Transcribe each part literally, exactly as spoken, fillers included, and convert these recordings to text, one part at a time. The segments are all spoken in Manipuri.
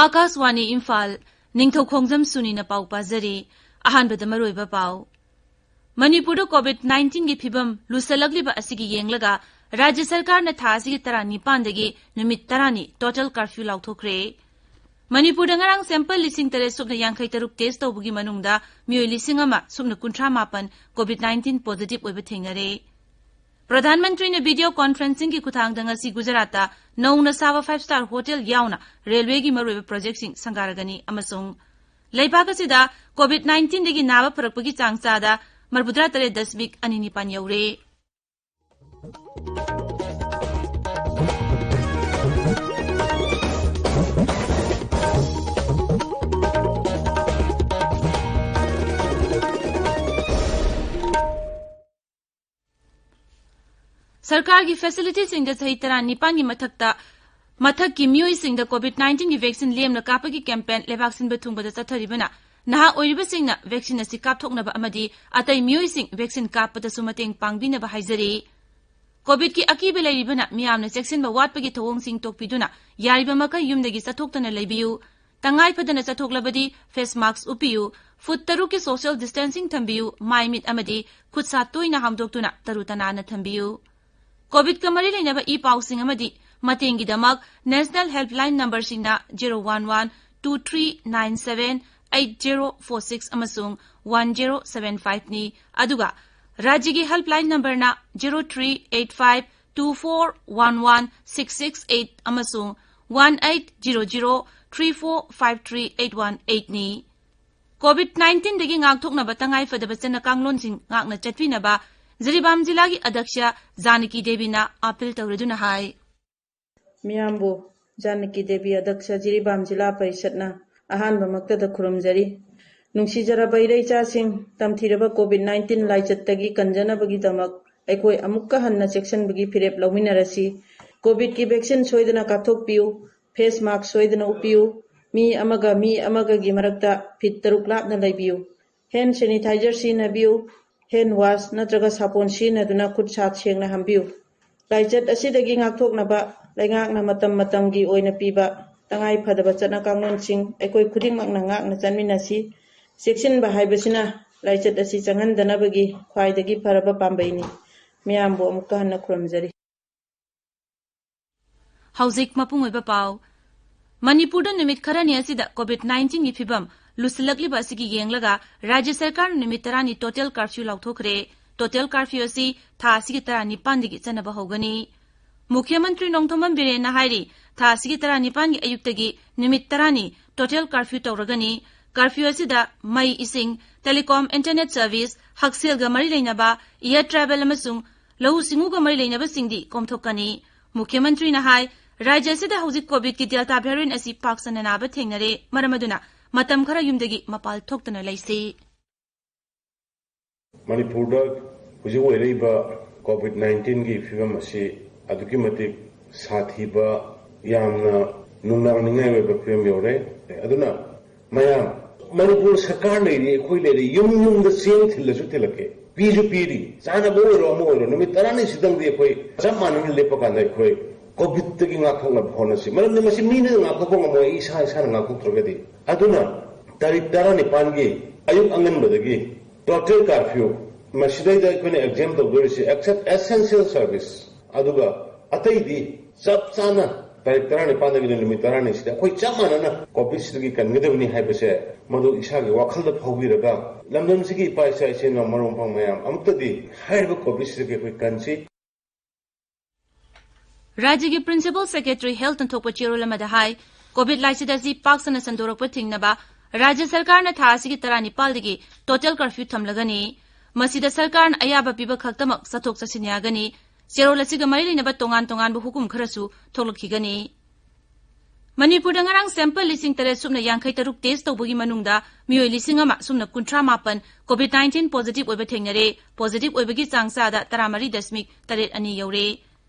ꯑꯥꯀꯥꯁꯋꯥꯅꯤ ꯏꯝꯐꯥꯜ, ꯅꯤꯡꯊꯧ ꯈꯣꯡꯖꯝ ꯁꯨꯅꯤꯅ ꯄꯥꯎ ꯄꯥꯖꯔꯤ꯫ ꯑꯍꯥꯟꯕꯗ ꯃꯔꯨꯑꯣꯏꯕ ꯄꯥꯎ꯫ ꯃꯅꯤꯄꯨꯔꯗ COVID nineteenꯒꯤ ꯐꯤꯕꯝ ꯂꯨꯁꯜꯂꯛꯂꯤꯕ ꯑꯁꯤꯒꯤ ꯌꯦꯡꯂꯒ ꯔꯥꯖ꯭ꯌ ꯁꯔꯀꯥꯔꯅ ꯊꯥ ꯑꯁꯤꯒꯤ ꯇꯔꯥꯅꯤꯄꯥꯟꯗꯒꯤ ꯅꯨꯃꯤꯠ ꯇꯔꯥꯅꯤ total curfew ꯂꯥꯎꯊꯣꯛꯈ꯭ꯔꯦ꯫ ꯃꯅꯤꯄꯨꯔꯗ ꯉꯔꯥꯡ sample ꯂꯤꯁꯤꯡ ꯇꯔꯦꯠ ꯁꯨꯞꯅ ꯌꯥꯡꯈꯩ ꯇꯔꯨꯛ test ꯇꯧꯕꯒꯤ ꯃꯅꯨꯡꯗ ꯃꯤꯑꯣꯏ ꯂꯤꯁꯤꯡ ꯑꯃ ꯁꯨꯞꯅ ꯀꯨꯟꯊ꯭ꯔꯥ ꯃꯥꯄꯟ COVID nineteen positive ꯑꯣꯏꯕ ꯊꯦꯡꯅꯔꯦ꯫ ꯄ꯭ꯔꯙꯥꯟ ꯃꯟꯇ꯭ꯔꯤꯅ video conferencingꯒꯤ ꯈꯨꯠꯊꯥꯡꯗ ꯉꯁꯤ ꯒꯨꯖꯔꯥꯠꯇ ꯅꯧꯅ ꯁꯥꯕ five star hotel ꯌꯥꯎꯅ railwayꯒꯤ ꯃꯔꯨꯑꯣꯏꯕ projectꯁꯤꯡ ꯁꯪꯒꯥꯔꯒꯅꯤ ꯑꯃꯁꯨꯡ ꯂꯩꯕꯥꯛ ꯑꯁꯤꯗ COVID nineteenꯗꯒꯤ ꯅꯥꯕ ꯐꯔꯛꯄꯒꯤ ꯆꯥꯡ ꯆꯥꯗ ꯃꯔꯤꯐꯨꯇꯔꯥ ꯇꯔꯦꯠ ꯗꯁꯃꯤꯛ ꯑꯅꯤ ꯅꯤꯄꯥꯟ ꯌꯧꯔꯦ꯫ ꯁꯔꯀꯥꯔꯒꯤ facilityꯁꯤꯡꯗ ꯆꯍꯤ ꯇꯔꯥꯅꯤꯄꯥꯟꯒꯤ ꯃꯊꯛꯇ, ꯃꯊꯛꯀꯤ ꯃꯤꯑꯣꯏꯁꯤꯡꯗ COVID nineteenꯒꯤ vaccine ꯂꯦꯝꯅ ꯀꯥꯞꯄꯒꯤ campaign ꯂꯩꯕꯥꯛ ꯁꯤꯟꯕ ꯊꯨꯡꯕꯗ ꯆꯠꯊꯔꯤꯕꯅ ꯅꯍꯥ ꯑꯣꯏꯔꯤꯕꯁꯤꯡꯅ vaccine ꯑꯁꯤ ꯀꯥꯞꯊꯣꯛꯅꯕ ꯑꯃꯗꯤ ꯑꯇꯩ ꯃꯤꯑꯣꯏꯁꯤꯡ vaccine ꯀꯥꯞꯄꯗꯁꯨ ꯃꯇꯦꯡ ꯄꯥꯡꯕꯤꯅꯕ ꯍꯥꯏꯖꯔꯤ꯫ COVIDꯀꯤ ꯑꯀꯤꯕ ꯂꯩꯔꯤꯕꯅ ꯃꯤꯌꯥꯝꯅ ꯆꯦꯛꯁꯤꯟꯕ ꯋꯥꯠꯄꯒꯤ ꯊꯧꯑꯣꯡꯁꯤꯡ ꯇꯣꯛꯄꯤꯗꯨꯅ ꯌꯥꯔꯤꯕ ꯃꯈꯩ ꯌꯨꯝꯗꯒꯤ ꯆꯠꯊꯣꯛꯇꯅ ꯂꯩꯕꯤꯌꯨ꯫ ꯇꯉꯥꯏ ꯐꯗꯅ ꯆꯠꯊꯣꯛꯂꯕꯗꯤ face mask ꯎꯞꯄꯤꯌꯨ, ꯐꯨꯠ ꯇꯔꯨꯛꯀꯤ social distancing ꯊꯝꯕꯤꯌꯨ, ꯃꯥꯏ ꯃꯤꯠ ꯑꯃꯗꯤ ꯈꯨꯠ ꯁꯥ ꯇꯣꯏꯅ ꯍꯥꯝꯗꯣꯛꯇꯨꯅ ꯇꯔꯨ ꯇꯅꯥꯟꯅ ꯊꯝꯕꯤꯌꯨ꯫ COVIDꯀ ꯃꯔꯤ ꯂꯩꯅꯕ ꯏ ꯄꯥꯎꯁꯤꯡ ꯑꯃꯗꯤ ꯃꯇꯦꯡꯒꯤꯗꯃꯛ national helpline numberꯁꯤꯡꯅ zero one one two three nine seven eight zero four six ꯑꯃꯁꯨꯡ one zero seven fiveꯅꯤ, ꯑꯗꯨꯒ ꯔꯥꯖ꯭ꯌꯒꯤ helpline numberꯅ zero three eight five two four one one six six eight ꯑꯃꯁꯨꯡ one eight zero zero three four five three eight one eightꯅꯤ꯫ COVID nineteenꯗꯒꯤ ꯉꯥꯛꯊꯣꯛꯅꯕ ꯇꯉꯥꯏ ꯐꯗꯕ ꯆꯠꯅ ꯀꯥꯡꯂꯣꯟꯁꯤꯡ ꯉꯥꯛꯅ ꯆꯠꯄꯤꯅꯕ ꯖꯤꯔꯤꯕꯥꯝ ꯖꯤꯂꯥꯒꯤ ꯑꯗ꯭ꯌꯛꯁ ꯖꯥꯅꯀꯤ ꯗꯦꯕꯤꯅ appeal ꯇꯧꯔꯗꯨꯅ ꯍꯥꯏ꯫ ꯃꯤꯌꯥꯝꯕꯨ ꯖꯥꯅꯀꯤ ꯗꯦꯕꯤ ꯑꯗ꯭ꯌꯛꯁ ꯖꯤꯔꯤꯕꯥꯝ ꯖꯤꯂꯥ ꯄꯔꯤꯁꯠꯅ ꯑꯍꯥꯟꯕꯃꯛꯇꯗ ꯈꯨꯔꯨꯝꯖꯔꯤ꯫ ꯅꯨꯡꯁꯤꯖꯔꯕ ꯏꯔꯩꯆꯥꯁꯤꯡ, ꯇꯝꯊꯤꯔꯕ COVID nineteen ꯂꯥꯏꯆꯠꯇꯒꯤ ꯀꯟꯖꯅꯕꯒꯤꯗꯃꯛ ꯑꯩꯈꯣꯏ ꯑꯃꯨꯛꯀ ꯍꯟꯅ ꯆꯦꯛꯁꯤꯟꯕꯒꯤ ꯐꯤꯔꯦꯞ ꯂꯧꯃꯤꯟꯅꯔꯁꯤ꯫ COVIDꯀꯤ vaccine ꯁꯣꯏꯗꯅ ꯀꯥꯞꯊꯣꯛꯄꯤꯌꯨ꯫ ꯐꯦꯁ ꯃꯥꯛꯁ ꯁꯣꯏꯗꯅ ꯎꯞꯄꯤꯌꯨ꯫ ꯃꯤ ꯑꯃꯒ ꯃꯤ ꯑꯃꯒꯒꯤ ꯃꯔꯛꯇ ꯐꯤꯠ ꯇꯔꯨꯛ ꯂꯥꯞꯅ ꯂꯩꯕꯤꯌꯨ꯫ ꯍꯦꯟ ꯁꯦꯅꯤꯇꯥꯏꯖꯔ ꯁꯤꯖꯤꯟꯅꯕꯤꯌꯨ꯫ ꯍꯦꯟ ꯋꯥꯁ ꯅꯠꯇ꯭ꯔꯒ ꯁꯥꯄꯣꯟ ꯁꯤꯖꯤꯟꯅꯗꯨꯅ ꯈꯨꯠ ꯁꯥ ꯁꯦꯡꯅ ꯍꯥꯝꯕꯤꯌꯨ꯫ ꯂꯥꯏꯆꯠ ꯑꯁꯤꯗꯒꯤ ꯉꯥꯛꯊꯣꯛꯅꯕ ꯂꯩꯉꯥꯛꯅ ꯃꯇꯝ ꯃꯇꯝꯒꯤ ꯑꯣꯏꯅ ꯄꯤꯕ ꯇꯉꯥꯏ ꯐꯗꯕ ꯆꯠꯅ ꯀꯥꯡꯂꯣꯟꯁꯤꯡ ꯑꯩꯈꯣꯏ ꯈꯨꯗꯤꯡꯃꯛꯅ ꯉꯥꯛꯅ ꯆꯠꯃꯤꯟꯅꯁꯤ꯫ ꯆꯦꯛꯁꯤꯟꯕ ꯍꯥꯏꯕꯁꯤꯅ ꯂꯥꯏꯆꯠ ꯑꯁꯤ ꯆꯪꯍꯟꯗꯅꯕꯒꯤ ꯈ꯭ꯋꯥꯏꯗꯒꯤ ꯐꯔꯕ ꯄꯥꯝꯕꯩꯅꯤ꯫ ꯃꯤꯌꯥꯝꯕꯨ ꯑꯃꯨꯛꯀ ꯍꯟꯅ ꯈꯨꯔꯨꯝꯖꯔꯤ꯫ ꯍꯧꯖꯤꯛ ꯃꯄꯨꯡ ꯑꯣꯏꯕ ꯄꯥꯎ꯫ ꯃꯅꯤꯄꯨꯔꯗ ꯅꯨꯃꯤꯠ ꯈꯔꯅꯤ ꯑꯁꯤꯗ ꯀꯣꯚꯤꯗ ꯅꯥꯏꯟꯇꯤꯟꯒꯤ ꯐꯤꯕꯝ ꯂꯨꯁꯤꯜꯂꯛꯂꯤꯕ ꯑꯁꯤꯒꯤ ꯌꯦꯡꯂꯒ ꯔꯥꯖ꯭ꯌ ꯁꯔꯀꯥꯔꯅ ꯅꯨꯃꯤꯠ ꯇꯔꯥꯅꯤ ꯇꯣꯇꯦꯜ ꯀꯥꯔꯐ꯭ꯌꯨ ꯂꯥꯎꯊꯣꯛꯈ꯭ꯔꯦ꯫ ꯇꯣꯇꯦꯜ ꯀꯥꯔꯐ꯭ꯌꯨ ꯑꯁꯤ ꯊꯥ ꯑꯁꯤꯒꯤ ꯇꯔꯥꯅꯤꯄꯥꯟꯗꯒꯤ ꯆꯠꯅꯕ ꯍꯧꯒꯅꯤ꯫ ꯃꯨꯈ꯭ꯌ ꯃꯟꯇ꯭ꯔꯤ ꯅꯣꯡꯊꯣꯝꯕꯝ ꯕꯤꯔꯦꯟꯅ ꯍꯥꯏꯔꯤ, ꯊꯥ ꯑꯁꯤꯒꯤ ꯇꯔꯥꯅꯤꯄꯥꯟꯒꯤ ꯑꯌꯨꯛꯇꯒꯤ ꯅꯨꯃꯤꯠ ꯇꯔꯥꯅꯤ ꯇꯣꯇꯦꯜ ꯀꯥꯔꯐ꯭ꯌꯨ ꯇꯧꯔꯒꯅꯤ꯫ ꯀꯥꯔꯐ꯭ꯌꯨ ꯑꯁꯤꯗ ꯃꯩ, ꯏꯁꯤꯡ, ꯇꯦꯂꯤꯀꯣꯝ, ꯏꯟꯇꯔꯅꯦꯠ ꯁꯔꯚꯤꯁ, ꯍꯛꯁꯦꯜꯒ ꯃꯔꯤ ꯂꯩꯅꯕ, ꯑꯦꯌꯔ ꯇ꯭ꯔꯥꯚꯦꯜ ꯑꯃꯁꯨꯡ ꯂꯧꯎ ꯁꯤꯡꯎꯒ ꯃꯔꯤ ꯂꯩꯅꯕꯁꯤꯡꯗꯤ ꯀꯣꯝꯊꯣꯛꯀꯅꯤ꯫ ꯃꯨꯈ꯭ꯌ ꯃꯟꯇ꯭ꯔꯤꯅ ꯍꯥꯏ, ꯔꯥꯖ꯭ꯌ ꯑꯁꯤꯗ ꯍꯧꯖꯤꯛ ꯀꯣꯚꯤꯗꯀꯤ ꯗꯦꯜꯇꯥ ꯚꯦꯔꯤꯌꯦꯟ ꯑꯁꯤ ꯄꯥꯛ ꯁꯟꯅ ꯅꯥꯕ ꯊꯦꯡꯅꯔꯦ꯫ ꯃꯔꯝ ꯑꯗꯨꯅ ꯃꯇꯝ ꯈꯔ ꯌꯨꯝꯗꯒꯤ ꯃꯄꯥꯜ ꯊꯣꯛꯇꯅ ꯂꯩꯁꯤ꯫ ꯃꯅꯤꯄꯨꯔꯗ ꯍꯧꯖꯤꯛ ꯑꯣꯏꯔꯛꯏꯕ ꯀꯣꯚꯤꯗ ꯅꯥꯏꯟꯇꯤꯟꯒꯤ ꯐꯤꯕꯝ ꯑꯁꯤ ꯑꯗꯨꯛꯀꯤ ꯃꯇꯤꯛ ꯁꯥꯊꯤꯕ, ꯌꯥꯝꯅ ꯅꯨꯡꯅꯥꯡꯅꯤꯡꯉꯥꯏ ꯑꯣꯏꯕ ꯐꯤꯕꯝ ꯌꯧꯔꯦ꯫ ꯑꯗꯨꯅ ꯃꯌꯥꯝ, ꯃꯅꯤꯄꯨꯔ ꯁꯔꯀꯥꯔ ꯂꯩꯔꯤ, ꯑꯩꯈꯣꯏ ꯂꯩꯔꯤ, ꯌꯨꯝ ꯌꯨꯝꯗ ꯆꯦꯡ ꯊꯤꯜꯂꯁꯨ ꯊꯤꯜꯂꯛꯀꯦ, ꯄꯤꯁꯨ ꯄꯤꯔꯤ, ꯆꯥꯅꯕ ꯑꯣꯏꯔꯣ ꯑꯃ ꯑꯣꯏꯔꯣ, ꯅꯨꯃꯤꯠ ꯇꯔꯥꯅꯤꯁꯤꯗꯪꯗꯤ ꯑꯩꯈꯣꯏ ꯆꯞ ꯃꯥꯟꯅꯅ ꯂꯦꯞꯄ ꯀꯥꯟꯗ ꯑꯩꯈꯣꯏ ꯀꯣꯚꯤꯗꯇꯒꯤ ꯉꯥꯛꯊꯣꯛꯅꯕ ꯍꯣꯠꯅꯁꯤ꯫ ꯃꯔꯝꯗꯤ ꯃꯁꯤ ꯃꯤꯅ ꯉꯥꯛꯊꯣꯛꯄ ꯉꯝꯃꯣꯏ, ꯏꯁꯥ ꯏꯁꯥꯅ ꯉꯥꯛꯊꯣꯛꯇ꯭ꯔꯒꯗꯤ꯫ ꯑꯗꯨꯅ ꯇꯥꯔꯤꯛ ꯇꯔꯥꯅꯤꯄꯥꯟꯒꯤ ꯑꯌꯨꯛ ꯑꯉꯟꯕꯗꯒꯤ ꯇꯣꯇꯦꯜ ꯀꯥꯔꯐ꯭ꯌꯨ, ꯃꯁꯤꯗꯩꯗ ꯑꯩꯈꯣꯏꯅ ꯑꯦꯛꯖꯦꯝ ꯇꯧꯗꯣꯔꯤꯁꯤ ꯑꯦꯛꯁꯦꯞ ꯑꯦꯁꯦꯟꯁꯤꯌꯦꯜ ꯁꯔꯚꯤꯁ, ꯑꯗꯨꯒ ꯑꯇꯩꯗꯤ ꯆꯞ ꯆꯥꯅ ꯇꯥꯔꯤꯛ ꯇꯔꯥꯅꯤꯄꯥꯟꯗꯒꯤꯅ ꯅꯨꯃꯤꯠ ꯇꯔꯥꯅꯤꯁꯤꯗ ꯑꯩꯈꯣꯏ ꯆꯞ ꯃꯥꯟꯅꯅ ꯀꯣꯚꯤꯗꯁꯤꯗꯒꯤ ꯀꯟꯒꯗꯕꯅꯤ ꯍꯥꯏꯕꯁꯦ ꯃꯗꯨ ꯏꯁꯥꯒꯤ ꯋꯥꯈꯜꯗ ꯐꯥꯎꯕꯤꯔꯒ, ꯂꯝꯗꯝꯁꯤꯒꯤ ꯏꯄꯥ ꯏꯆꯥ ꯏꯆꯤꯟ ꯏꯅꯥꯎ ꯃꯔꯨꯞ ꯃꯄꯥꯡ ꯃꯌꯥꯝ, ꯑꯃꯨꯛꯇꯗꯤ ꯍꯥꯏꯔꯤꯕ ꯀꯣꯚꯤꯗꯁꯤꯗꯒꯤ ꯑꯩꯈꯣꯏ ꯀꯟꯁꯤ꯫ ꯔꯥꯖ꯭ꯌꯒꯤ ꯄ꯭ꯔꯤꯟꯁꯤꯄꯜ ꯁꯦꯀ꯭ꯔꯦꯇꯔꯤ ꯍꯦꯜꯊꯅ ꯊꯣꯛꯄ ꯆꯦꯔꯣꯜ ꯑꯃꯗ ꯍꯥꯏ, ꯀꯣꯚꯤꯗ ꯂꯥꯏꯆꯠ ꯑꯁꯤ ꯄꯥꯛ ꯁꯟꯅ ꯁꯟꯗꯣꯔꯛꯄ ꯊꯤꯡꯅꯕ ꯔꯥꯖ꯭ꯌ ꯁꯔꯀꯥꯔꯅ ꯊꯥ ꯑꯁꯤꯒꯤ ꯇꯔꯥꯅꯤꯄꯥꯜꯗꯒꯤ ꯇꯣꯇꯦꯜ ꯀꯥꯔꯐ꯭ꯌꯨ ꯊꯝꯂꯒꯅꯤ꯫ ꯃꯁꯤꯗ ꯁꯔꯀꯥꯔꯅ ꯑꯌꯥꯕ ꯄꯤꯕ ꯈꯛꯇꯃꯛ ꯆꯠꯊꯣꯛ ꯆꯠꯁꯤꯟ ꯌꯥꯒꯅꯤ꯫ ꯆꯦꯔꯣꯜ ꯑꯁꯤꯒ ꯃꯔꯤ ꯂꯩꯅꯕ ꯇꯣꯉꯥꯟ ꯇꯣꯉꯥꯟꯕ ꯍꯨꯀꯨꯝ ꯈꯔꯁꯨ ꯊꯣꯛꯂꯛꯈꯤꯒꯅꯤ꯫ ꯃꯅꯤꯄꯨꯔꯗ ꯉꯔꯥꯡ ꯁꯦꯝꯄꯜ ꯂꯤꯁꯤꯡ ꯇꯔꯦꯠ ꯁꯨꯞꯅ ꯌꯥꯡꯈꯩ ꯇꯔꯨꯛ ꯇꯦꯁ ꯇꯧꯕꯒꯤ ꯃꯅꯨꯡꯗ ꯃꯤꯑꯣꯏ ꯂꯤꯁꯤꯡ ꯑꯃ ꯁꯨꯞꯅ ꯀꯨꯟꯊ꯭ꯔꯥ ꯃꯥꯄꯟ ꯀꯣꯚꯤꯗ ꯅꯥꯏꯟꯇꯤꯟ ꯄꯣꯖꯤꯇꯤꯚ ꯑꯣꯏꯕ ꯊꯦꯡꯅꯔꯦ꯫ ꯄꯣꯖꯤꯇꯤꯚ ꯑꯣꯏꯕꯒꯤ ꯆꯥꯡ ꯆꯥꯗ ꯇꯔꯥꯃꯔꯤ ꯗꯁꯃꯤꯛ ꯇꯔꯦꯠ ꯑꯅꯤ ꯌꯧꯔꯦ꯫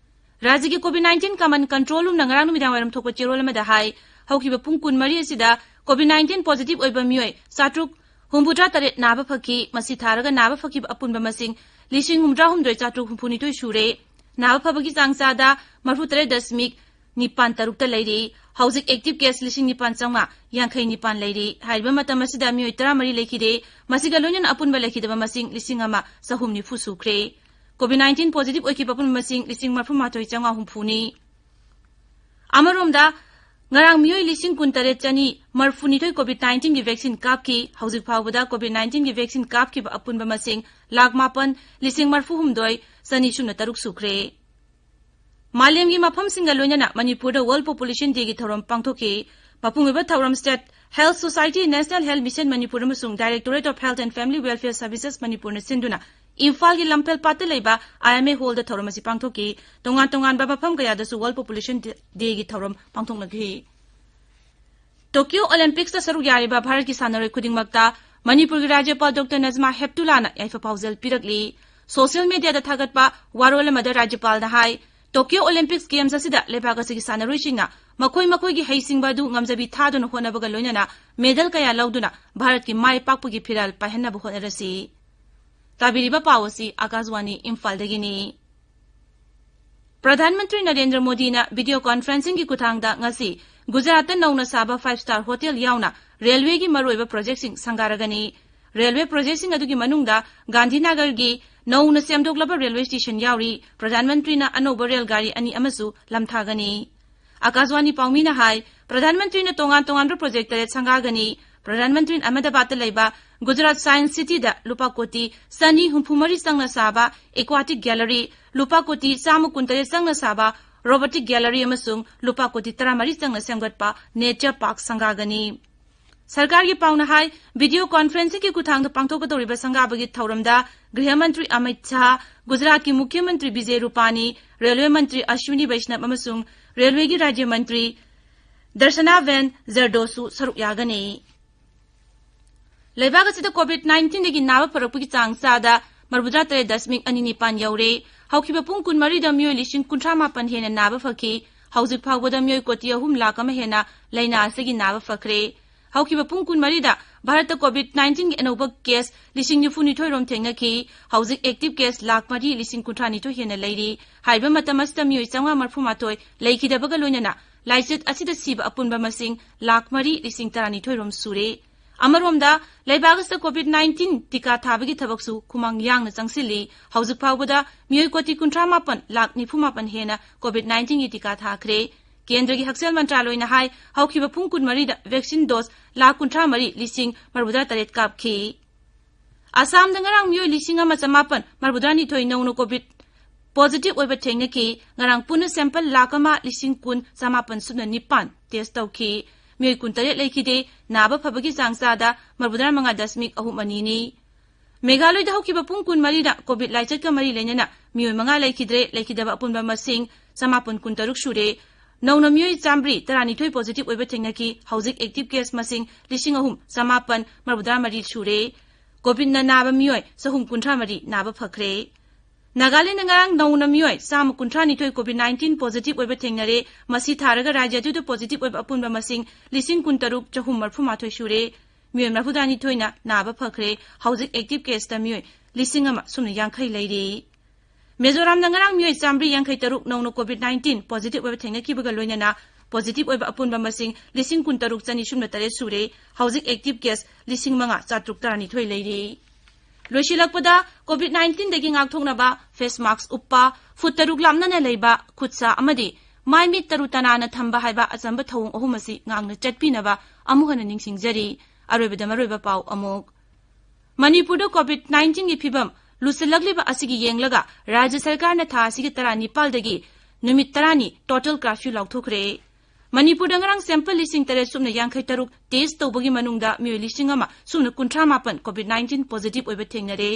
ꯔꯥꯖ꯭ꯌꯒꯤ COVID nineteen Command Control Roomꯅ ꯉꯔꯥꯡ ꯅꯨꯃꯤꯗꯥꯡ ꯋꯥꯏꯔꯝ ꯊꯣꯛꯄ ꯆꯦꯔꯣꯜ ꯑꯃꯗ ꯍꯥꯏ, ꯍꯧꯈꯤꯕ ꯄꯨꯡ ꯀꯨꯟꯃꯔꯤ ꯑꯁꯤꯗ COVID nineteen positive ꯑꯣꯏꯕ ꯃꯤꯑꯣꯏ ꯆꯥꯇ꯭ꯔꯨꯛ ꯍꯨꯝꯐꯨꯇꯔꯥ ꯇꯔꯦꯠ ꯅꯥꯕ ꯐꯈꯤ꯫ ꯃꯁꯤ ꯊꯥꯔꯒ ꯅꯥꯕ ꯐꯈꯤꯕ ꯑꯄꯨꯟꯕ ꯃꯁꯤꯡ ꯂꯤꯁꯤꯡ ꯍꯨꯝꯐꯨꯇꯔꯥ ꯍꯨꯝꯗꯣꯏ ꯆꯥꯇ꯭ꯔꯨꯛ ꯍꯨꯝꯐꯨꯅꯤꯊꯣꯏ ꯁꯨꯔꯦ꯫ ꯅꯥꯕ ꯐꯕꯒꯤ ꯆꯥꯡ ꯆꯥꯗ ꯃꯔꯤꯐꯨ ꯇꯔꯦꯠ ꯗꯁꯃꯤꯛ ꯅꯤꯄꯥꯟ ꯇꯔꯨꯛꯇ ꯂꯩꯔꯤ꯫ ꯍꯧꯖꯤꯛ active case ꯂꯤꯁꯤꯡ ꯅꯤꯄꯥꯟ ꯆꯥꯝꯃꯉꯥ ꯌꯥꯡꯈꯩ ꯅꯤꯄꯥꯟ ꯂꯩꯔꯤ꯫ ꯍꯥꯏꯔꯤꯕ ꯃꯇꯝ ꯑꯁꯤꯗ ꯃꯤꯑꯣꯏ ꯇꯔꯥꯃꯔꯤ ꯂꯩꯈꯤꯗꯦ꯫ ꯃꯁꯤꯒ ꯂꯣꯏꯅꯅ ꯑꯄꯨꯟꯕ ꯂꯩꯈꯤꯗꯕ ꯃꯁꯤꯡ ꯂꯤꯁꯤꯡ ꯑꯃ ꯆꯍꯨꯝ ꯅꯤꯐꯨ ꯁꯨꯈ꯭ꯔꯦ꯫ COVID nineteen positive ꯑꯣꯏꯈꯤꯕ ꯑꯄꯨꯟꯕ ꯃꯁꯤꯡ ꯂꯤꯁꯤꯡ ꯃꯔꯤꯐꯨ ꯃꯥꯊꯣꯏ ꯆꯥꯝꯃꯉꯥ ꯍꯨꯝꯐꯨꯅꯤ꯫ ꯑꯃꯔꯣꯝꯗ, ꯉꯔꯥꯡ ꯃꯤꯑꯣꯏ ꯂꯤꯁꯤꯡ ꯀꯨꯟ ꯇꯔꯦꯠ ꯆꯅꯤ ꯃꯔꯤꯐꯨꯅꯤꯊꯣꯏ COVID nineteen ꯒꯤ vaccine ꯀꯥꯞꯈꯤ꯫ ꯍꯧꯖꯤꯛ ꯐꯥꯎꯕꯗ COVID nineteen ꯒꯤ vaccine ꯀꯥꯞꯈꯤꯕ ꯑꯄꯨꯟꯕ ꯃꯁꯤꯡ ꯂꯥꯈ ꯃꯥꯄꯟ ꯂꯤꯁꯤꯡ ꯃꯔꯤꯐꯨ ꯍꯨꯝꯗꯣꯏ ꯆꯅꯤ ꯁꯨꯞꯅ ꯇꯔꯨꯛ ꯁꯨꯈ꯭ꯔꯦ꯫ ꯃꯥꯂꯦꯝꯒꯤ ꯃꯐꯝꯁꯤꯡꯒ ꯂꯣꯏꯅꯅ ꯃꯅꯤꯄꯨꯔꯗ World Population Dayꯒꯤ ꯊꯧꯔꯝ ꯄꯥꯡꯊꯣꯛꯈꯤ꯫ ꯃꯄꯨꯡ ꯑꯣꯏꯕ ꯊꯧꯔꯝ State Health Society, National Health Mission Manipur ꯑꯃꯁꯨꯡ Directorate of Health and Family Welfare Services ꯃꯅꯤꯄꯨꯔꯅ ꯁꯤꯟꯗꯨꯅ ꯏꯝꯐꯥꯜꯒꯤ ꯂꯝꯐꯦꯜ ꯄꯥꯠꯇ ꯂꯩꯕ IMA Hallꯗ ꯊꯧꯔꯝ ꯑꯁꯤ ꯄꯥꯡꯊꯣꯛꯈꯤ꯫ ꯇꯣꯉꯥꯟ ꯇꯣꯉꯥꯟꯕ ꯃꯐꯝ ꯀꯌꯥꯗꯁꯨ World Population Dayꯒꯤ ꯊꯧꯔꯝ ꯄꯥꯡꯊꯣꯛꯅꯈꯤ꯫ Tokyo Olympicsꯇ ꯁꯔꯨꯛ ꯌꯥꯔꯤꯕ ꯚꯥꯔꯠꯀꯤ ꯁꯥꯟꯅꯔꯣꯏ ꯈꯨꯗꯤꯡꯃꯛꯇ ꯃꯅꯤꯄꯨꯔꯒꯤ ꯔꯥꯖ꯭ꯌꯄꯥꯜ ꯗꯣꯛꯇꯔ ꯅꯖꯃꯥ ꯍꯦꯞꯇꯨꯂꯥꯅ ꯌꯥꯏꯐ ꯄꯥꯎꯖꯦꯜ ꯄꯤꯔꯛꯂꯤ꯫ Social mediaꯗ ꯊꯥꯒꯠꯄ ꯋꯥꯔꯣꯜ ꯑꯃꯗ ꯔꯥꯖ꯭ꯌꯄꯥꯜꯅ ꯍꯥꯏ, Tokyo Olympics Games ꯑꯁꯤꯗ ꯂꯩꯕꯥꯛ ꯑꯁꯤꯒꯤ ꯁꯥꯟꯅꯔꯣꯏꯁꯤꯡꯅ ꯃꯈꯣꯏ ꯃꯈꯣꯏꯒꯤ ꯍꯩꯁꯤꯡꯕ ꯑꯗꯨ ꯉꯝꯖꯕꯤ ꯊꯥꯗꯨꯅ ꯍꯣꯠꯅꯕꯒ ꯂꯣꯏꯅꯅ medal ꯀꯌꯥ ꯂꯧꯗꯨꯅ ꯚꯥꯔꯠꯀꯤ ꯃꯥꯏ ꯄꯥꯛꯄꯒꯤ ꯐꯤꯔꯥꯜ ꯄꯥꯏꯍꯟꯅꯕ ꯍꯣꯠꯅꯔꯁꯤ꯫ ꯇꯥꯕꯤꯔꯤꯕ ꯄꯥꯎ ꯑꯁꯤ ꯑꯀꯥꯁꯕꯥꯅꯤ ꯏꯝꯐꯥꯜꯗꯒꯤꯅꯤ꯫ ꯄ꯭ꯔꯙꯥꯟ ꯃꯟꯇ꯭ꯔꯤ ꯅꯔꯦꯟꯗ꯭ꯔ ꯃꯣꯗꯤꯅ video conferencingꯒꯤ ꯈꯨꯠꯊꯥꯡꯗ ꯉꯁꯤ ꯒꯨꯖꯔꯥꯠꯇ ꯅꯧꯅ ꯁꯥꯕ five star hotel ꯌꯥꯎꯅ railwayꯒꯤ ꯃꯔꯨꯑꯣꯏꯕ projectꯁꯤꯡ ꯁꯪꯒꯥꯔꯒꯅꯤ꯫ Railway projectꯁꯤꯡ ꯑꯗꯨꯒꯤ ꯃꯅꯨꯡꯗ ꯒꯥꯟꯙꯤꯅꯒꯔꯒꯤ ꯅꯧꯅ ꯁꯦꯝꯗꯣꯛꯂꯕ railway station ꯌꯥꯎꯔꯤ꯫ ꯄ꯭ꯔꯙꯥꯟ ꯃꯟꯇ꯭ꯔꯤꯅ ꯑꯅꯧꯕ ꯔꯦꯜ ꯒꯥꯔꯤ ꯑꯅꯤ ꯑꯃꯁꯨ ꯂꯝꯊꯥꯒꯅꯤ꯫ ꯑꯀꯥꯁꯕꯥꯅꯤ ꯄꯥꯎꯃꯤꯅ ꯍꯥꯏ, ꯄ꯭ꯔꯙꯥꯟ ꯃꯟꯇ꯭ꯔꯤꯅ ꯇꯣꯉꯥꯟ ꯇꯣꯉꯥꯟꯕ project ꯇꯔꯦꯠ ꯁꯪꯒꯥꯒꯅꯤ꯫ ꯄ꯭ꯔꯙꯥꯟ ꯃꯟꯇ꯭ꯔꯤꯅ ꯑꯍꯃꯗꯥꯕꯥꯗꯇ ꯂꯩꯕ ꯒꯨꯖꯔꯥꯠ Science Cityꯗ ꯂꯨꯄꯥ ꯀꯣꯇꯤ ꯆꯅꯤ ꯍꯨꯝꯐꯨ ꯃꯔꯤ ꯆꯪꯅ ꯁꯥꯕ aquatic gallery, ꯂꯨꯄꯥ ꯀꯣꯇꯤ ꯆꯥꯝꯃ ꯀꯨꯟꯇꯔꯦꯠ ꯆꯪꯅ ꯁꯥꯕ robotic gallery ꯑꯃꯁꯨꯡ ꯂꯨꯄꯥ ꯀꯣꯇꯤ ꯇꯔꯥꯃꯔꯤ ꯆꯪꯅ ꯁꯦꯝꯒꯠꯄ nature park ꯁꯪꯒꯥꯒꯅꯤ꯫ ꯁꯔꯀꯥꯔꯒꯤ ꯄꯥꯎꯅ ꯍꯥꯏ, video conferencingꯒꯤ ꯈꯨꯠꯊꯥꯡꯗ ꯄꯥꯡꯊꯣꯛꯀꯗꯧꯔꯤꯕ ꯁꯪꯒꯥꯕꯒꯤ ꯊꯧꯔꯝꯗ ꯒ꯭ꯔꯤꯍ ꯃꯟꯇ꯭ꯔꯤ ꯑꯃꯤꯠ ꯁꯥꯍ, ꯒꯨꯖꯔꯥꯠꯀꯤ ꯃꯨꯈ꯭ꯌ ꯃꯟꯇ꯭ꯔꯤ ꯕꯤꯖꯦ ꯔꯨꯄꯥꯅꯤ, railway ꯃꯟꯇ꯭ꯔꯤ ꯑꯁ꯭ꯋꯤꯅꯤ ꯕꯩꯁꯅꯕ ꯑꯃꯁꯨꯡ railwayꯒꯤ ꯔꯥꯖ꯭ꯌ ꯃꯟꯇ꯭ꯔꯤ ꯗꯔꯁꯅꯥꯕꯦꯟ ꯖꯔꯗꯣꯁꯁꯨ ꯁꯔꯨꯛ ꯌꯥꯒꯅꯤ꯫ ꯂꯩꯕꯥꯛ ꯑꯁꯤꯗ COVID nineteenꯗꯒꯤ ꯅꯥꯕ ꯐꯔꯛꯄꯒꯤ ꯆꯥꯡ ꯆꯥꯗ ꯃꯔꯤꯐꯨꯇꯔꯥ ꯇꯔꯦꯠ ꯗꯁꯃꯤꯛ ꯑꯅꯤ ꯅꯤꯄꯥꯟ ꯌꯧꯔꯦ꯫ ꯍꯧꯈꯤꯕ ꯄꯨꯡ ꯀꯨꯟꯃꯔꯤꯗ ꯃꯤꯑꯣꯏ ꯂꯤꯁꯤꯡ ꯀꯨꯟꯊ꯭ꯔꯥ ꯃꯥꯄꯟ ꯍꯦꯟꯅ ꯅꯥꯕ ꯐꯈꯤ꯫ ꯍꯧꯖꯤꯛ ꯐꯥꯎꯕꯗ ꯃꯤꯑꯣꯏ ꯀꯣꯇꯤ ꯑꯍꯨꯝ ꯂꯥꯈ ꯑꯃ ꯍꯦꯟꯅ ꯂꯥꯏꯅꯥ ꯑꯁꯤꯒꯤ ꯅꯥꯕ ꯐꯈ꯭ꯔꯦ꯫ ꯍꯧꯈꯤꯕ ꯄꯨꯡ ꯀꯨꯟꯃꯔꯤꯗ ꯚꯥꯔꯠꯇ COVID nineteenꯒꯤ ꯑꯅꯧꯕ case ꯂꯤꯁꯤꯡ ꯅꯤꯐꯨ ꯅꯤꯊꯣꯏ ꯔꯣꯝ ꯊꯦꯡꯅꯈꯤ꯫ ꯍꯧꯖꯤꯛ active case ꯂꯥꯈ ꯃꯔꯤ ꯂꯤꯁꯤꯡ ꯀꯨꯟꯊ꯭ꯔꯥ ꯅꯤꯊꯣꯏ ꯍꯦꯟꯅ ꯂꯩꯔꯤ꯫ ꯍꯥꯏꯔꯤꯕ ꯃꯇꯝ ꯑꯁꯤꯗ ꯃꯤꯑꯣꯏ ꯆꯥꯝꯃꯉꯥ ꯃꯔꯤꯐꯨ ꯃꯥꯊꯣꯏ ꯂꯩꯈꯤꯗꯕꯒ ꯂꯣꯏꯅꯅ ꯂꯥꯏꯆꯠ ꯑꯁꯤꯗ ꯁꯤꯕ ꯑꯄꯨꯟꯕ ꯃꯁꯤꯡ ꯂꯥꯈ ꯃꯔꯤ ꯂꯤꯁꯤꯡ ꯇꯔꯥꯅꯤꯊꯣꯏ ꯔꯣꯝ ꯁꯨꯔꯦ꯫ ꯑꯃꯔꯣꯝꯗ, ꯂꯩꯕꯥꯛ ꯑꯁꯤꯗ COVID nineteen ꯇꯤꯀꯥ ꯊꯥꯕꯒꯤ ꯊꯕꯛꯁꯨ ꯈꯨꯃꯥꯡ ꯌꯥꯡꯅ ꯆꯪꯁꯤꯜꯂꯤ꯫ ꯍꯧꯖꯤꯛ ꯐꯥꯎꯕꯗ ꯃꯤꯑꯣꯏ ꯀꯣꯇꯤ ꯀꯨꯟꯊ꯭ꯔꯥ ꯃꯥꯄꯟ ꯂꯥꯈ ꯅꯤꯐꯨ ꯃꯥꯄꯟ ꯍꯦꯟꯅ COVID nineteenꯒꯤ ꯇꯤꯀꯥ ꯊꯥꯈ꯭ꯔꯦ꯫ ꯀꯦꯟꯗ꯭ꯔꯒꯤ ꯍꯛꯁꯦꯜ ꯃꯟꯇ꯭ꯔꯥꯂꯣꯏꯅ ꯍꯥꯏ, ꯍꯧꯈꯤꯕ ꯄꯨꯡ ꯀꯨꯟꯃꯔꯤꯗ vaccine dose ꯂꯥꯈ ꯀꯨꯟꯊ꯭ꯔꯥ ꯃꯔꯤ ꯂꯤꯁꯤꯡ ꯃꯔꯤꯐꯨꯇꯔꯥ ꯇꯔꯦꯠ ꯀꯥꯞꯈꯤ꯫ ꯑꯁꯥꯝꯗ ꯉꯔꯥꯡ ꯃꯤꯑꯣꯏ ꯂꯤꯁꯤꯡ ꯑꯃ ꯆꯃꯥꯄꯟ ꯃꯔꯤꯐꯨꯇꯔꯥ ꯅꯤꯊꯣꯏ ꯅꯧꯅ COVID positive ꯑꯣꯏꯕ ꯊꯦꯡꯅꯈꯤ꯫ ꯉꯔꯥꯡ ꯄꯨꯟꯅ sample ꯂꯥꯈ ꯑꯃ ꯂꯤꯁꯤꯡ ꯀꯨꯟ ꯆꯃꯥꯄꯟ ꯁꯨꯞꯅ ꯅꯤꯄꯥꯟ test ꯇꯧꯈꯤ꯫ ꯃꯤꯑꯣꯏ ꯀꯨꯟꯇꯔꯦꯠ ꯂꯩꯈꯤꯗꯦ꯫ ꯅꯥꯕ ꯐꯕꯒꯤ ꯆꯥꯡ ꯆꯥꯗ ꯃꯔꯤꯐꯨꯇꯔꯥ ꯃꯉꯥ ꯗꯁꯃꯤꯛ ꯑꯍꯨꯝ ꯑꯅꯤꯅꯤ꯫ ꯃꯦꯘꯥꯂꯣꯏꯗ ꯍꯧꯈꯤꯕ ꯄꯨꯡ ꯀꯨꯟꯃꯔꯤꯗ COVID ꯂꯥꯏꯆꯠꯀ ꯃꯔꯤ ꯂꯩꯅꯅ ꯃꯤꯑꯣꯏ ꯃꯉꯥ ꯂꯩꯈꯤꯗ꯭ꯔꯦ꯫ ꯂꯩꯈꯤꯗꯕ ꯑꯄꯨꯟꯕ ꯃꯁꯤꯡ ꯆꯃꯥꯄꯟ ꯀꯨꯟꯇꯔꯨꯛ ꯁꯨꯔꯦ꯫ ꯅꯧꯅ ꯃꯤꯑꯣꯏ ꯆꯥꯃꯔꯤ ꯇꯔꯥꯅꯤꯊꯣꯏ positive ꯑꯣꯏꯕ ꯊꯦꯡꯅꯈꯤ꯫ ꯍꯧꯖꯤꯛ active case ꯃꯁꯤꯡ ꯂꯤꯁꯤꯡ ꯑꯍꯨꯝ ꯆꯃꯥꯄꯟ ꯃꯔꯤꯐꯨꯇꯔꯥ ꯃꯔꯤ ꯁꯨꯔꯦ꯫ COVIDꯅ ꯅꯥꯕ ꯃꯤꯑꯣꯏ ꯆꯍꯨꯝ ꯀꯨꯟꯊ꯭ꯔꯥ ꯃꯔꯤ ꯅꯥꯕ ꯐꯈ꯭ꯔꯦ꯫ ꯅꯥꯒꯥꯂꯦꯟꯗ ꯉꯔꯥꯡ ꯅꯧꯅ ꯃꯤꯑꯣꯏ ꯆꯥꯝꯃ ꯀꯨꯟꯊ꯭ꯔꯥ ꯅꯤꯊꯣꯏ COVID nineteen positive ꯑꯣꯏꯕ ꯊꯦꯡꯅꯔꯦ꯫ ꯃꯁꯤ ꯊꯥꯔꯒ ꯔꯥꯖ꯭ꯌ ꯑꯗꯨꯗ positive ꯑꯣꯏꯕ ꯑꯄꯨꯟꯕ ꯃꯁꯤꯡ ꯂꯤꯁꯤꯡ ꯀꯨꯟꯇꯔꯨꯛ ꯆꯍꯨꯝ ꯃꯔꯤꯐꯨ ꯃꯥꯊꯣꯏ ꯁꯨꯔꯦ꯫ ꯃꯤꯑꯣꯏ ꯃꯔꯤꯐꯨꯇꯔꯥ ꯅꯤꯊꯣꯏꯅ ꯅꯥꯕ ꯐꯈ꯭ꯔꯦ꯫ ꯍꯧꯖꯤꯛ active caseꯇ ꯃꯤꯑꯣꯏ ꯂꯤꯁꯤꯡ ꯑꯃ ꯁꯨꯞꯅ ꯌꯥꯡꯈꯩ ꯂꯩꯔꯤ꯫ ꯃꯤꯖꯣꯔꯥꯝꯗ ꯉꯔꯥꯡ ꯃꯤꯑꯣꯏ ꯆꯥꯃꯔꯤ ꯌꯥꯡꯈꯩ ꯇꯔꯨꯛ ꯅꯧꯅ COVID nineteen positive ꯑꯣꯏꯕ ꯊꯦꯡꯅꯈꯤꯕꯒ ꯂꯣꯏꯅꯅ positive ꯑꯣꯏꯕ ꯑꯄꯨꯟꯕ ꯃꯁꯤꯡ ꯂꯤꯁꯤꯡ ꯀꯨꯟꯇꯔꯨꯛ ꯆꯅꯤ ꯁꯨꯞꯅ ꯇꯔꯦꯠ ꯁꯨꯔꯦ꯫ ꯍꯧꯖꯤꯛ active case ꯂꯤꯁꯤꯡ ꯃꯉꯥ ꯆꯥꯇ꯭ꯔꯨꯛ ꯇꯔꯥꯅꯤꯊꯣꯏ ꯂꯩꯔꯤ꯫ ꯂꯣꯏꯁꯤꯜꯂꯛꯄꯗ, COVID nineteenꯗꯒꯤ ꯉꯥꯛꯊꯣꯛꯅꯕ face mask ꯎꯞꯄ, ꯐꯨꯠ ꯇꯔꯨꯛ ꯂꯥꯞꯅꯅ ꯂꯩꯕ, ꯈꯨꯠ ꯁꯥ ꯑꯃꯗꯤ ꯃꯥꯏ ꯃꯤꯠ ꯇꯔꯨ ꯇꯅꯥꯟꯅ ꯊꯝꯕ ꯍꯥꯏꯕ ꯑꯆꯝꯕ ꯊꯧꯑꯣꯡ ꯑꯍꯨꯝ ꯑꯁꯤ ꯉꯥꯛꯅ ꯆꯠꯄꯤꯅꯕ ꯑꯃꯨꯛ ꯍꯟꯅ ꯅꯤꯡꯁꯤꯡꯖꯔꯤ꯫ ꯑꯔꯣꯏꯕꯗ ꯃꯔꯨꯑꯣꯏꯕ ꯄꯥꯎ ꯑꯃꯨꯛ꯫ ꯃꯅꯤꯄꯨꯔꯗ COVID nineteenꯒꯤ ꯐꯤꯕꯝ ꯂꯨꯁꯤꯜꯂꯛꯂꯤꯕ ꯑꯁꯤꯒꯤ ꯌꯦꯡꯂꯒ ꯔꯥꯖ꯭ꯌ ꯁꯔꯀꯥꯔꯅ ꯊꯥ ꯑꯁꯤꯒꯤ ꯇꯔꯥꯅꯤꯄꯥꯜꯗꯒꯤ ꯅꯨꯃꯤꯠ ꯇꯔꯥꯅꯤ total curfew ꯂꯥꯎꯊꯣꯛꯈ꯭ꯔꯦ꯫ ꯃꯅꯤꯄꯨꯔꯗ ꯉꯔꯥꯡ sample ꯂꯤꯁꯤꯡ ꯇꯔꯦꯠ ꯁꯨꯞꯅ ꯌꯥꯡꯈꯩ ꯇꯔꯨꯛ test ꯇꯧꯕꯒꯤ ꯃꯅꯨꯡꯗ ꯃꯤꯑꯣꯏ ꯂꯤꯁꯤꯡ ꯑꯃ ꯁꯨꯞꯅ ꯀꯨꯟꯊ꯭ꯔꯥ ꯃꯥꯄꯟ COVID nineteen positive ꯑꯣꯏꯕ ꯊꯦꯡꯅꯔꯦ꯫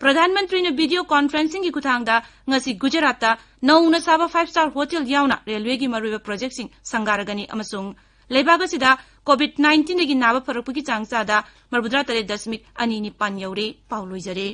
ꯄ꯭ꯔꯙꯥꯟ ꯃꯟꯇ꯭ꯔꯤꯅ video conferencingꯒꯤ ꯈꯨꯠꯊꯥꯡꯗ ꯉꯁꯤ ꯒꯨꯖꯔꯥꯠꯇ ꯅꯧꯅ ꯁꯥꯕ five star hotel ꯌꯥꯎꯅ railwayꯒꯤ ꯃꯔꯨꯑꯣꯏꯕ projectꯁꯤꯡ ꯁꯪꯒꯥꯔꯒꯅꯤ ꯑꯃꯁꯨꯡ ꯂꯩꯕꯥꯛ ꯑꯁꯤꯗ COVID nineteenꯗꯒꯤ ꯅꯥꯕ ꯐꯔꯛꯄꯒꯤ ꯆꯥꯡ ꯆꯥꯗ ꯃꯔꯤꯐꯨꯇꯔꯥ ꯇꯔꯦꯠ ꯗꯁꯃꯤꯛ ꯑꯅꯤ ꯅꯤꯄꯥꯟ ꯌꯧꯔꯦ꯫ ꯄꯥꯎ ꯂꯣꯏꯖꯔꯦ꯫